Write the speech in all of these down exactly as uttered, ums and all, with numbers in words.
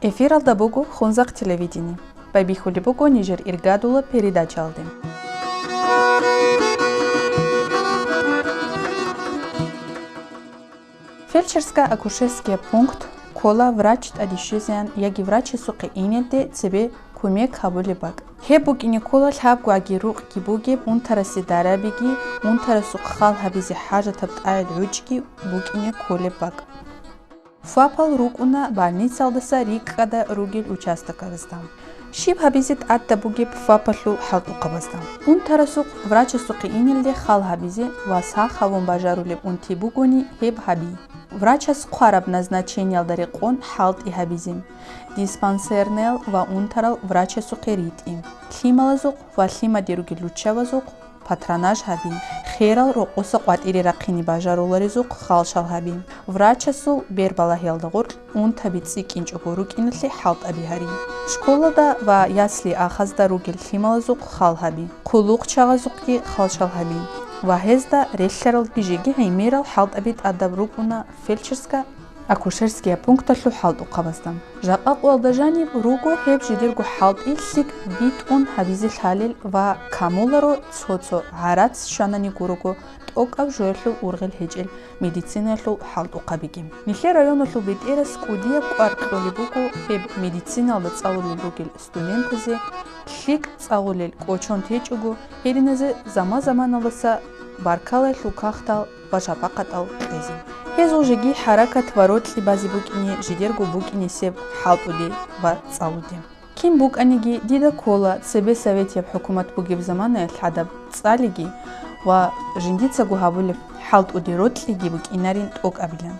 Эфиралда буго Хунзахъ телевидение. Байбихьулеб буго нижер иргадула передачаялде. Фельдшерско-акушерская пункт ккола врач тӀаде щвезеян яги врачасухъе инелде цебе кумек гьабулеб бакӀ. Гьеб букӀине ккола лъабго аги рукъги бугеб унтарасе дарабиги, унтарасухъ хал гьабизе хӀажатаб тӀагӀел гӀучӀги букӀине кколеб бакӀ. ФАПал рукӀуна больницалдаса рикӀкӀада ругел участокабазда. Щиб гьабизе тӀадаб бугеб ФАПалъул хӀалтӀухъабазда? Унтарасухъ врачасухъе инелде хал гьабизе ва сах гьавун бажарулеб унти бугони, гьеб гьаби. Врачас хъвараб назначениялда рекъон хӀалтӀи гьабизе. Диспансернел ва унтарал врачасухъе ритӀи. Лъималазухъ ва лъимаде ругел руччабазухъ патронаж гьаби. Херал рокъоса къватӀире рахъине бажаруларезухъ халшал гьаби. Врачасул бербалагьиялда гъоркь унтаби цӀикӀкӀинчӀого рукӀиналъе хӀалтӀаби гьари. Школада ва ясли-ахазда ругел лъималазухъ хал гьаби. Хъулухъчагъазухъги халшал гьаби. Ва гьезда релълъаралги жеги гӀемерал хӀалтӀаби тӀадаб рукӀуна фельдшерско-акушерская пункталъул хӀалтӀухъабазда. Жакъа къоялда жаниб руго гьеб жидерго хӀалтӀи лъикӀ битӀун гьабизе лъалел ва камуларо цо-цо гӀарац щванани гурого тӀокӀаб жоялъул ургъел гьечӀел медицинаялъул хӀалтӀухъабиги. Нилъер районалъул бетӀерас кӀудияб кӀвар кьолеб буго гьеб медициналда цӀалулел ругел студентазе лъикӀ цӀалулел кӀочон течӀого, гьединазе заман-заманалдаса баркалаялъул кагътал ва шапакъатал кьезе. Гьезул жеги хӀаракат ва рокьи базе букӀине жидерго букӀинесеб хӀалтӀуде ва цӀалуде. Кин букӀаниги, дида ккола, цебе советияб хӀукумат бугеб заманаялъ гӀадаб цӀалиги ва жиндицаго гьабулеб хӀалтӀуде рокьиги букӀинарин тӀокӀабилан.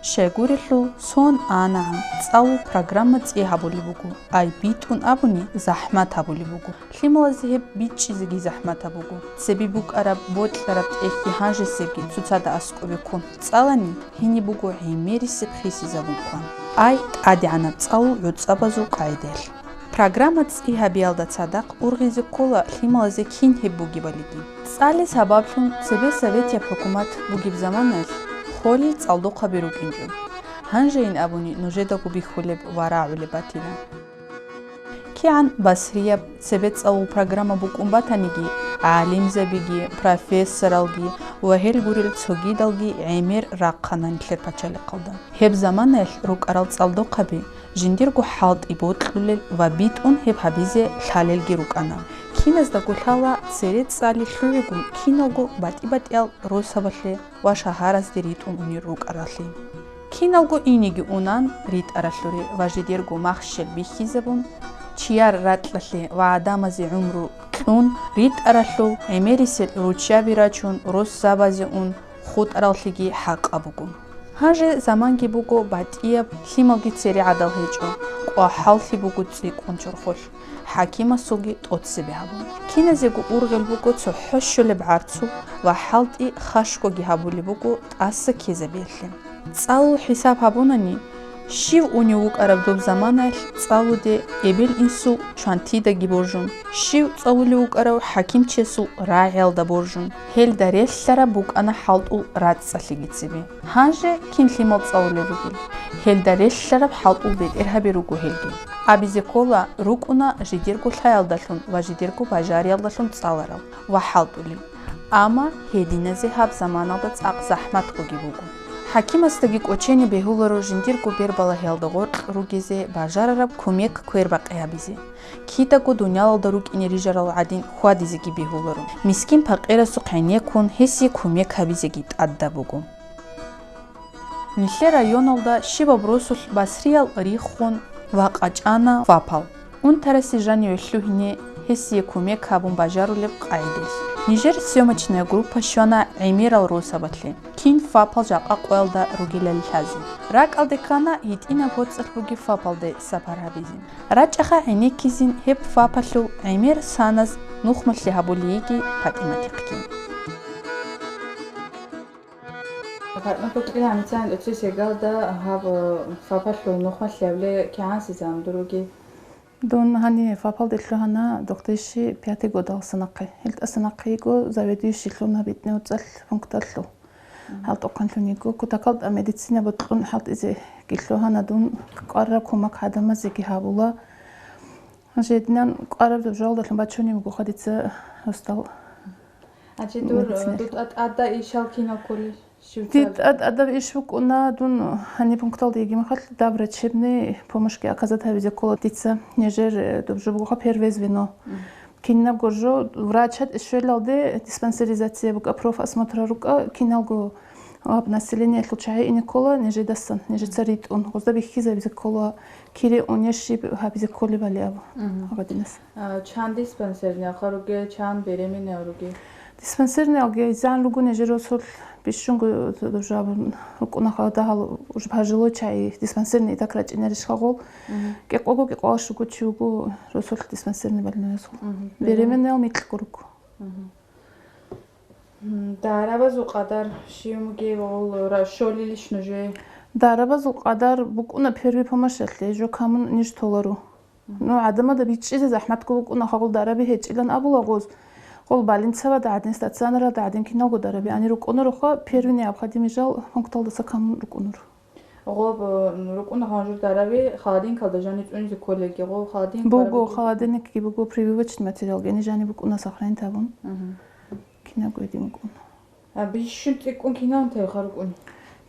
Щайгурелъул, сон анагӀан, цӀалул программа цӀи гьабулеб буго, ай битӀун абуни, захӀмат гьабулеб буго. Лъималазе гьеб бичӀчӀизеги захӀматаб буго. Цебе букӀараб, бокьараб тӀехьги гьанжесебги цоцазда аскӀобе ккун цӀалани, гьениб буго гӀемерисеб хисизабун хъван. Ай тӀадегӀанаб цӀалул гӀуцӀабазул къагӀидаялъ. Программа цӀи гьабиялда цадахъ ургъизе ккола лъималазе кин гьеб бугебалиги. ЦӀалиялъ сабаблъун цебе советияб хӀукумат бугеб заманаялъ холел цӀалдохъаби рукӀинчӀо. Гьанжейин абуни нужедаго бихьулеб ва рагӀулеб батила. КигӀан басрияб цебе цӀалул программа букӀун батаниги, гӀалимзабиги, профессоралги ва гьел гурел цогидалги гӀемер рахъана нилъер пачалихъалда. Гьеб заманаялъ рукӀарал цӀалдохъаби жиндирго хӀалтӀи бокьулел ва битӀун гьеб гьабизе лъалелги рукӀана. Киназдаго лъала цере цӀали лъугӀигун киналго батӀи-батӀиял росабалъе ва шагьаразде ритӀун унел рукӀаралъе. Киналго инеги унан ритӀаралъуре ва жидерго махщел бихьизабун, чияр ракьалъе ва гӀадамазе гӀумру кьун, ритӀаралъул гӀемерисел руччаби рачун, рос забазе ун хутӀараллъиги хӀакъаб буго. Гьанже заманги буго батӀияб, лъималги цере гӀадал гьечӀо, кӀвахӀаллъи буго цӀикӀкӀун чорхолъ, хӀакимасулги тӀоцебе гьабун. Киназего ургъел буго цохӀо щолеб гӀарцул ва хӀалтӀи хашгоги гьабулеб буго тӀаса ккезабиялъе. ЦӀалул хӀисаб гьабунани, щив унев вукӀараб доб заманаялъ цӀалуде эбел-инсул чвантидаги боржун, щив цӀалулев вукӀарав хӀакимчиясул рагӀиялда боржун, гьелда релълъараб букӀана хӀалтӀул рацӀцӀалъиги цебе. Гьанже кин лъимал цӀалулел ругел? Гьелда релълъараб хӀалтӀул бетӀергьаби руго гьелги. Абизе ккола, рукӀуна жидерго лъаялдалъун ва жидерго бажариялдалъун цӀаларал ва хӀалтӀулел. Амма гьединазе гьаб заманалда цӀакъ захӀматгоги буго. ХӀакимасдаги кӀочене бегьуларо жиндирго бербалагьиялда гъоркь ругезе бажарараб кумек квербакъи гьабизе. Кидаго дуниялалда рукӀине рижарал гӀадин хьвадизеги бегьуларо. Мискин-пакъирасухъ гӀенеккун гьесие кумек гьабизеги тӀадаб буго. Нилъер районалда щибаб росулъ басриял риххун ва къачӀана ФАПал. Унтарасе жаниве лъугьине гьесие кумек гьабун бажарулеб къагӀидалъ. Нижер съёмочная группа щвана гӀемерал росабалъе, кин ФАПал жакъа къоялда ругелали лъазе. РакӀалде ккана гьитӀинаб гьоцӀалъ бугеб ФАПалде сапар гьабизе. РачӀаха гӀенеккизин гьеб ФАПалъул гӀемер саназ нухмалъи гьабулей йиги ПатӀиматихъги. ПатӀимат, кьила гӀамицан оцесегалда гьаб, э, ФАПалъул нухмалъи гьабулей кигӀанси заман дуруги? Дун гьаниб ФАПалде лъугьана две тысячи пятый годалдаса нахъе. ГьелтӀаса нахъе йиго заведующийлъун гьаб итни уцӀалъ пункталъул. ХӀалтӀухъанлъун йиго, кутакалда медицина бокьун хӀалтӀизе гилъугьана дун, кӀвараб кумак гӀадамазеги гьабула. Жединан кӀвараб жавалдалъун бачунеб буго хадица гьосдал. Гьанже дур, медициналъул. Дур тӀад-, тӀадаб ишал кинал кколел? Щив Дид цӀалги? ТӀад-, тӀадаб иш букӀуна дун гьаниб пункталда йигимахалъ, даб врачебный помощьги оказать гьабизе ккола дица. Нижер, э, доб жо бугоха первое звено. Мгм. Кинабго жо врачат щвелалде диспансеризация букӀа, профосмотра рукӀа, киналго гьаб населениялъул чагӀи ине ккола нижедасан, нижеца ритӀун, гъозда бихьизабизе ккола, кире унеш щиб гьабизе кколебали абу. Мгм. Гьабадинас. А, чан диспансерный ахъа руге, чан беременный руге? Диспансерный алги изан руго нижер росулъ бищунго жабун рукӀунаха дагьал уж пожилой чагӀи диспансерный итак рачӀинарищ хагъул. Мгм. КӀикъого кӀикъоялъ руго чи вуго росулъ диспансерный больнойасул. Мгм. Беременный ал микьго руго. Мгм. М, дарабазул къадар щив мугев гъул ра-, щолилищ нужее? Дарабазул къадар букӀуна первый помощьалъе, жо камун ниж толаро. Ну, гӀадамада бичӀчӀизе захӀматго букӀуна, хагъул дараби гьечӀилан абула гъоз. Гъол больницабада гӀадин, стационаралда гӀадин киналго дараби ани рукӀунароха, первый необходимый жал пункталдаса камун рукӀунар. Гъоб, э, рукӀуна гьанжур дараби холодильникалда жани цӀунизе кколелги, гъоб холодильник Буго, бараб буго? Холодильникги буго, прививочный материалги ани жани букӀуна сохранить гьабун. Мгм. Кинабго гьедин букӀуна. А бищун цӀикӀкӀун киналун тевха рукӀуни?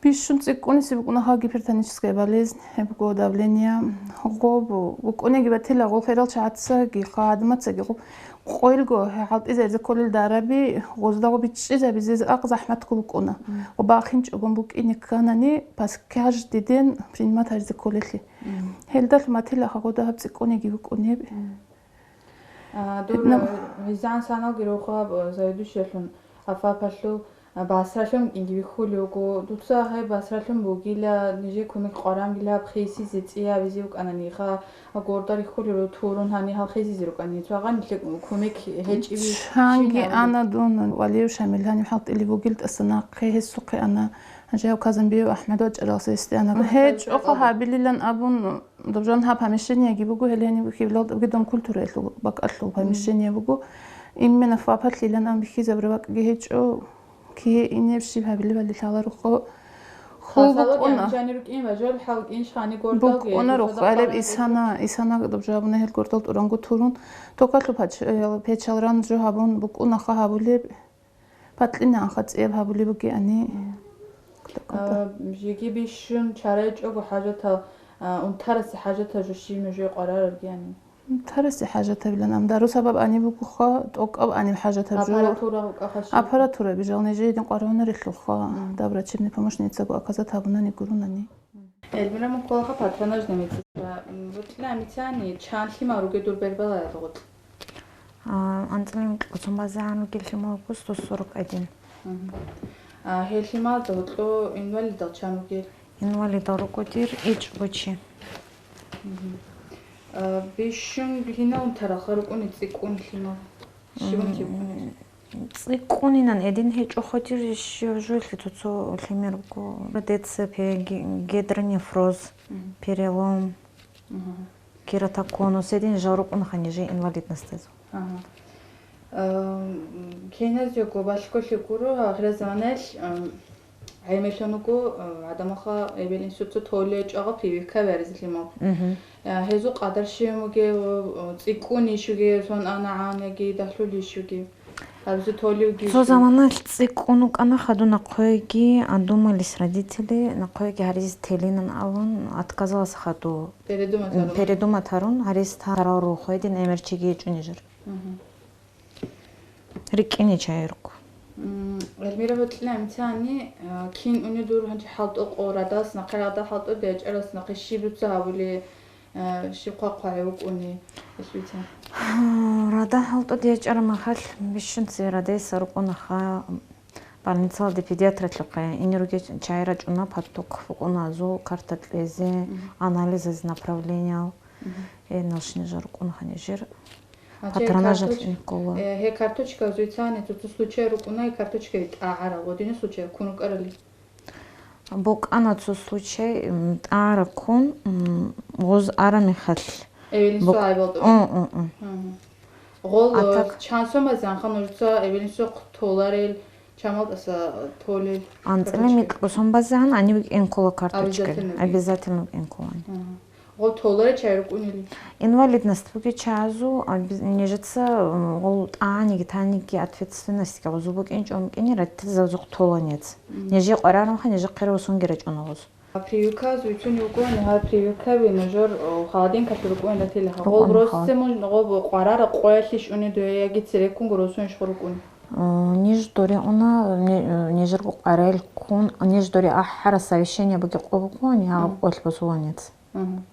Бищун цӀикӀкӀуниси букӀуна ха гипертоническая болезнь, гьеб буго давление. Гъоб букӀунеги батила гъол херал чагӀацаги, ха гӀадамацаги гъоб къойилго хӀалтӀизаризе кколел дараби, гъоздаго бичӀчӀизабизе акъ захӀматго букӀуна. Мгм. Гъоб бахинчӀогун букӀине кканани, пас каждый день принимать гьаризе кколелъи. Мгм. Гьелдалъ матила хагъуда гьаб цӀикӀкӀунеги букӀунеб. Мгм. А, дур, Наб- э, гьезан саналги рохаб, э, заведующиялъун, АФАПалъул, а, басралъун кӀинги бихьулев вуго. Дуца гьай басралъун бугила, нижер кумек къварамгила, хисизе цӀиябизе вукӀана ниха, а, горда риххулеро турун гьани гьал хисизе рукӀани. Цвагъа нилъе кумек гьечӀиби Чанги щинаб? Ана дун, Валиев Шамил гьанив хӀалтӀили вугил тӀаса нахъе гьесухъе ана, гьанже гьав Казанбиев АхӀмад вачӀарал сесте ана. Мгм. ГьечӀо хъа гьабилилан абун, Добжан гьаб помещениеги буго, гьел гьениб хьибилалда бугеб дом культураялъул бакӀалъул Мгм. Помещение буго. Именно ФАПалъилан ан бихьизабураб бакӀги гьечӀо, кигье инеб щиб гьабилебали лъаларухъо. Хул Хасало букӀуна. Жанир рукӀин ва жол хӀал кӀин шани гордалги, БукӀунаро, гьелъул хвалеб цадахъ Исана, Исана добжабуна гьел гордал тӀуранго турун. Токалъул пач-, э, печал ран жо гьабун букӀунаха гьабулеб. Патлъина анха цӀияб гьабулеб бугеани. Мгм. Кутакалда. А, жеги бищун чарайчӀого хӀажатал, а, унтарасе хӀажатал жо щиб нужее къварарабгеани? Унтарасе хӀажатабилан ам дару сабаб ани бугоха, тӀокӀаб аниб хӀажатаб жо. Аппаратура гьукӀаха щиб? Аппаратура бижал нижее дин къварагьунарелъулха, Мгм. Даб врачебный помощницаго оказать гьабунани гурунани. Эльмира Муколаха, патронажная медсестра. М, бутӀлина мицани, чан лъимал руге дур бербалаялда гъутӀ? А, анцӀила микьго цон базегӀан ругел лъимал руго сто сорок один. Мгм. А, гьел лъималда гьоркьо инвалидал чан ругел? Инвалидал руго дир ичӀго чи. Мгм. А, бищун гьина унтаралха рукӀуни цӀикӀкӀун лъимал? Щиб унти букӀунел? М, цӀикӀкӀунинан эдин гьечӀо хотир щив жуйлъи цо-цо лъимер руго. ДЦП, ге-, гидронефроз, Мгм. Перелом, Мгм. Кератоконус, эдин жал рукӀунаха нижее инвалидностазул. Ага. Ам, кеназего балъголъи гуро, ахирзаманалъ, ам, гӀемерлъун вуго, а, гӀадамаха эбел-инсуца толей чӀвагъа прививка варизлъимал. Мгм. А, гьезул къадар щиб бугев, а, цӀикӀкӀунищ бугев, сон анагӀан яги дагьлъулищ бугев? Гьабизе толевги Цо щиб? Заманалъ цӀикӀкӀун вукӀана хадур нахъоеги, а, думались родители, нахъоеги гьариз телинан абун, отказалас хадур. Передумать гьарун. Передумать гьарун, гьариз тарал рухъ, гьедин гӀемер чиги гьечӀо нижер. Мгм. РикӀкӀине чайрухъ. М, Эльмира, бутӀлила мицани, а, кин уни дур гьанже хӀалтӀукъо, радалас нахъе, рада хӀалтӀу дечӀарас нахъе щиб дуца гьабули, а, щиб хъвахъ гьев вукӀуни, ишбица? Рада хӀалтӀу дечӀара махалъ бищунци радеса рукӀунаха больницалде педиатралъухъе, ине ругел чай рачӀуна, патукъ букӀуна азул карта кьезе, Мгм. Анализез направлениеял. Мгм. Э, налшни жа рукӀунаха нижер. А, Патронажа карточ-, лъикӀ ккола. Э, гье карточка зуйцани цо-цо случай рукӀуна, и карточка тӀагӀара, гъодине случай ккун рукӀарали? БукӀана цо случай, м, тӀагӀара ккун, м, гъоз ара мехалъ. Эвелин Бук-, суай болтӀу? М, м, м. Мгм. Гъол, А так? Чан сомазанха нужеца эвелин сохъ толарел, Чамал тӀаса толел. АнцӀила карточка. МикӀ босун базегӀан, гьанив кӀен ккола карточка. Обязательно. Обязательно кӀен ккола. Ага. Гъо толарел чай рукӀунели? Инвалидность бугел чагӀазул, а, биз-, нижеца, м, гъол тӀагӀаниги, таниги ответственностьги гъозул букӀин, чӀун букӀине, родительзабазухъ тола нец. Мгм. Нижее къваригӀарабха, нижехъе росунги рачӀуна гъоз. А прививказул вуссунев вукӀуни гьар прививкаби нужер, о, холодильникалъур рукӀунила телеха. Гъол рукӀуна росизе холод-, мун, гъоб къварара къоялъе щуни дуе яги цереккунго росун ишгъу рукӀуни? О, ниж доре уна, не-, нижерго къварел ккун, ниж доре ахӀара совещание буги къо букӀуни, гьаб къоялъ босула нец. Мгм.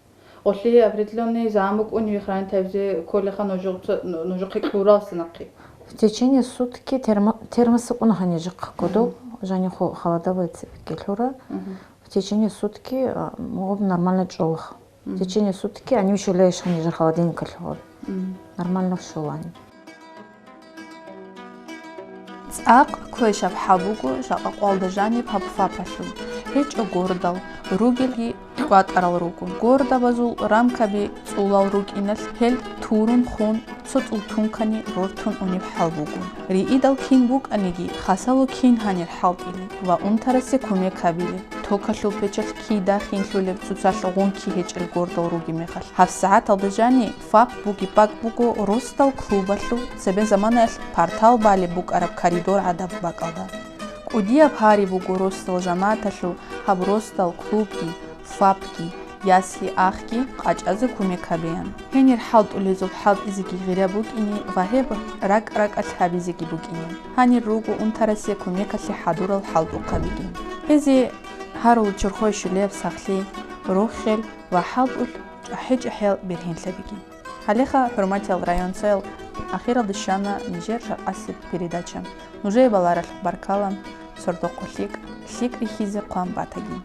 Гъолъие определённый заман букӀуни вихран тавзе кколеха нужеца-, ну-, нужехъе кьуралса нахъе. В течение сутки термо-, термос кӀунаха нижехъе кодоб, мгм, жани хо-, холодовой цепь ккелъура. Мгм. В течение сутки, а, гъоб нормально чӀолаха. В течение сутки они щолейищха нижер холодильникалъ гъоб. Мгм. Нормально щолани. ЦӀакъ квешаб хӀал буго жакъа къвалда жаниб гьаб фапалъул. ГьечӀо гордал, ругелги кӀватӀарал руго. Гордабазул рамкаби цӀулал рукӀиналъ гьел турун хун цо цӀул тункани рортун унеб хӀал буго. Риидал кин букӀаниги, хасало кин гьанир хӀалтӀилеб ва унтарасе кумек гьабилеб. Токалъул печалъ кида хинлъулеб, цоцалъ гъунки гьечӀел гордал ругеб мехалъ. ГьабсагӀаталда жани ФАП бугеб бакӀ буго росдал клубалъул цебе заманаялъ партал балеб букӀараб коридор гӀадаб бакӀалда. КӀудияб гьари буго росдал жамагӀаталъул гьаб росдал клубги, ФАПги, ясли-ахги къачӀазе кумек гьабеян. Гьенир хӀалтӀулезул хӀалтӀизеги гъира букӀине ва гьеб ракӀ-ракӀалъ гьабизеги букӀине. Гьанир руго унтарасе кумекалъе хӀадурал хӀалтӀухъабиги. Гьезие гьарула чорхое щолеб сахлъи, рохел ва хӀалтӀулъ чӀахӀи-чӀахӀиял бергьенлъабиги. Гьалеха, хӀурматиял районцоял, ахиралде щвана нижер жакъасеб передача. Нужее баларалъухъ баркала, сордо-къо лъикӀ, лъикӀ рихьизе хъван батаги.